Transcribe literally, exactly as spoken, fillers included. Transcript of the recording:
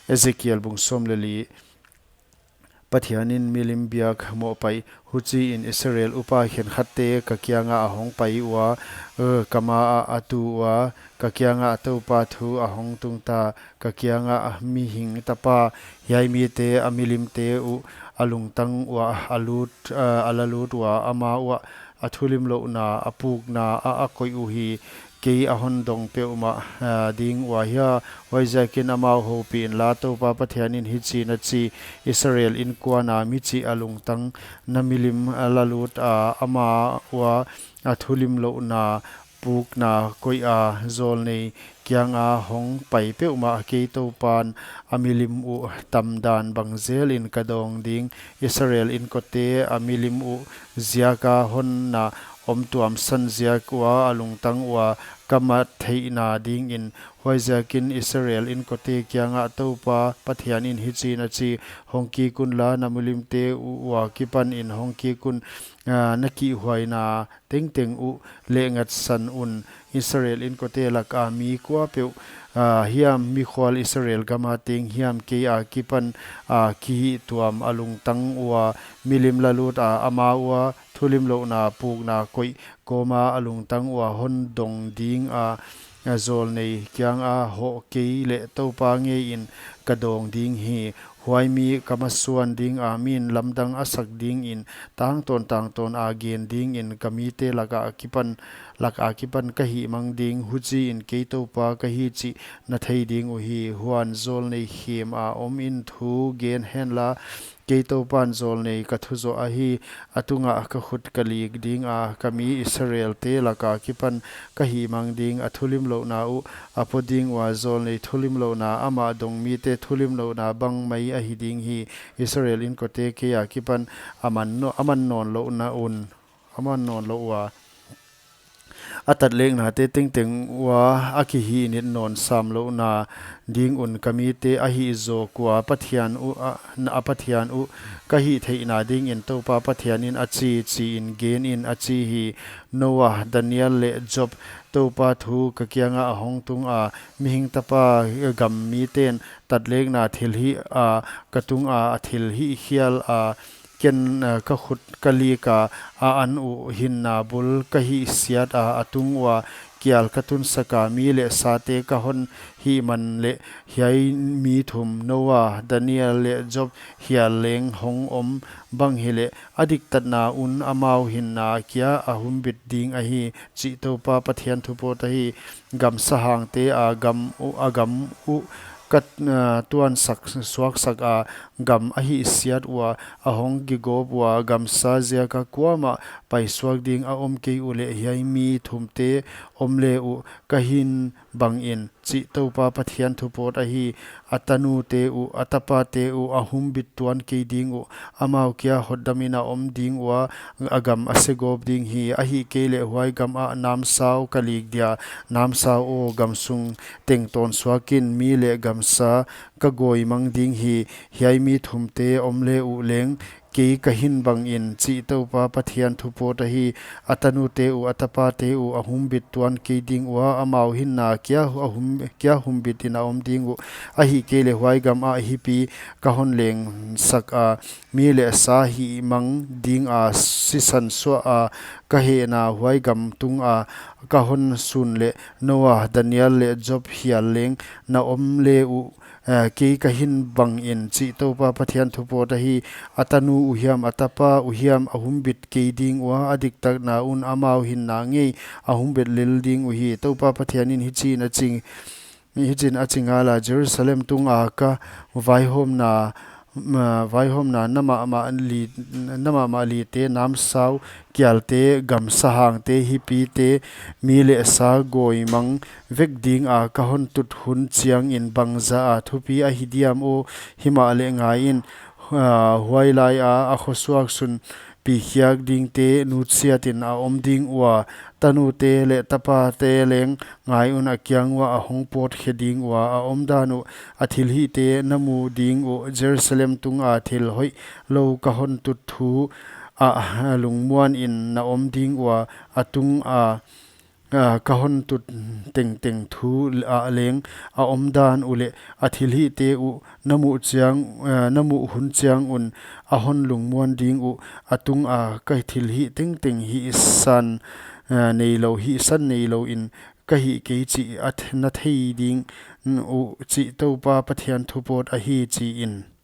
Ezekiel bung sawm leh li. Pathianin milim biak mohpaih. Huchiin Israel upa khenkhatte ka kiangah a hongpai ua, eh, ka maah a tu ua, ka kiangah Toupa thu a hongtung ta, ka kiangah, Mihing tapa, hiai mite a milimte uh a lungtang uah a lut, eh, a lalut ua, ama uah a thulimlouhna, a pukna ah a koih uhi. Kei a hondong peuhmah, ah, ding ua hia? Huaiziakin amau houpihin la, Toupa Pathianin hichiin a chi: Israel inkuan a michih a lungtang, na milim a lalut a, ama ua a thulimlouhna, pukna koih a zawlnei kianga hongpai peuhmah kei Toupan a milim uh tamdan bangzelin ka dawng ding. Israel inkote a milim uh ziaka honna om tuamsan ziak ua a lungtang ua ka mat theihna dingin. Huaiziakin Israel inkote kiangah Toupa Pathianin hichiin a chi: Hongkik unla, na milimte uh ua kipanin hongkik un, ah, na kihhuaina tengteng uh lehngatsan un. Israel inkote laka mi kuapeuh, ah, hiam, mikhual Israel gama teng hiam, kei akipan, ah, kihihtuam a lungtang ua, milim lalut a, ama ua thulimlouhna, pukna koih kawma a lungtang ua hondong dinga, a zawlnei kianga hoh kei leh Toupa ngeiin ka dawng ding hi. Huai mi ka masuan dinga, min lamdang a sak dingin, tangtawn tangtawn a gen dingin, ka mite laka kipan, laka kipan ka hihmang ding. Huchiin kei Toupa ka hi chih na thei ding uhi. Huan zawlnei khema omin thu gen henla, kei Toupan zawlnei ka thuzoh ahi. A tungah ka khut ka lik dinga, ka mi Israelte laka kipan ka hihmang ding. A thulimlouhna uh a po ding ua, zawlnei thulimlouhna, amah dong mite thulimlouhna bang mai ahi ding hi. Israel inkote kei akipan a man nawn, a man nawn louhna un, a man nawn lou ua, a tatleknate tengteng ua a kihihnit nawn samlouhna ding un, ka mite a hih zawk ua Pathian uh, a, a Pathian uh ka hih theihna dingin, Toupa Pathianin a chi, chiin genin a chi hi. Noah, Daniel leh Job, Toupa thu ka kiangah a hongtung a, mihing tapa, gam miten tatlekna thilhih a, ka tunga a thilhih khial a, ken, eh, ka khut ka lika, a an uh hinna bul ka hihsiat a, a tung ua kial ka tunsak a, mi leh sate ka hon hihman leh, hiai mi thum, Noah, Daniel leh Job hial leng hong om bang hileh, a diktatna un amau hinna kia a humbit ding ahi, chih Toupa Pathian thu pawt ahi. Gamsa hangte a gam uh, a gam uh ka, ah, tuansak suaksak a, gam a hihsiat ua, a hong kigawp ua, gamsa ziaka kuamah paisuak ding a om kei uleh, hiai mi thumte om le uh ka hin bangin, chih Toupa Pathian thu pawt ahi. A tanute uh, a tapate uh a humbit tuan kei ding uh, amau kia hotdamin a om ding ua, a gam a segawp ding hi. Ahihkeileh huai gamah namsau ka lik dia, namsau aw, gamsung tengtawn suakin, mi leh gamsa ka gawimang ding hi. Hiai mi thumte om le uh leng kei ka hin bangin, chih Toupa Pathian thu pawt ahi. A tanute uh, a tapate uh a humbit tuan kei ding ua, amau hinna kia a hum, kia humbitin a om ding uh. Ahihkeileh huai gamah hipi ka hon lengsak a, mi leh sa hihmang dinga sisan suah a, ka hehna huai gam tunga ka hon sun leh, Noah, Daniel leh Job hial leng na om le uh, eh, kei ka hin bangin, chih Toupa Pathian thu pawt ahi. A tanu uh hiam, a tapa uh hiam a humbit kei ding ua, a diktatna un amau hinna ngei a humbit lel ding uhi. Toupa Pathianin hichiin a chi, hichiin a chi ngala, Jerusalem tunga ka vaihawmna, ma, vaihawmna na mahmah li, na mahmah lite, namsau kialte, gamsa hangte, hipite, mi leh sa gawimang vek dinga ka hon tut hun chiangin bangzah a thupi ahi diam aw? Himahleh ngaiin, ah, huai laia a khosuak sunpi khiak dingte nutsiatin a om ding ua, tanute leh tapate leng ngai un, a kiang ua a hong pawt khe ding ua, a omdan uh, a thilhihte na mu ding uh. Jerusalem tunga thil hoihlou ka hon tut thu ah lungmuanin na om ding ua, a tunga ah, ka hon tut tengteng thu ah leng a omdan uleh, a thilhihte uh na muh chiang, ah, na muh hun chiang un a hon lungmuan ding uh, a tunga ka thilhih tengteng hihsan, ah, neilou, hihsan neilou in ka hih kei chih a th-, na thei ding uh chih Toupa Pathian thupawt ahi, chi in.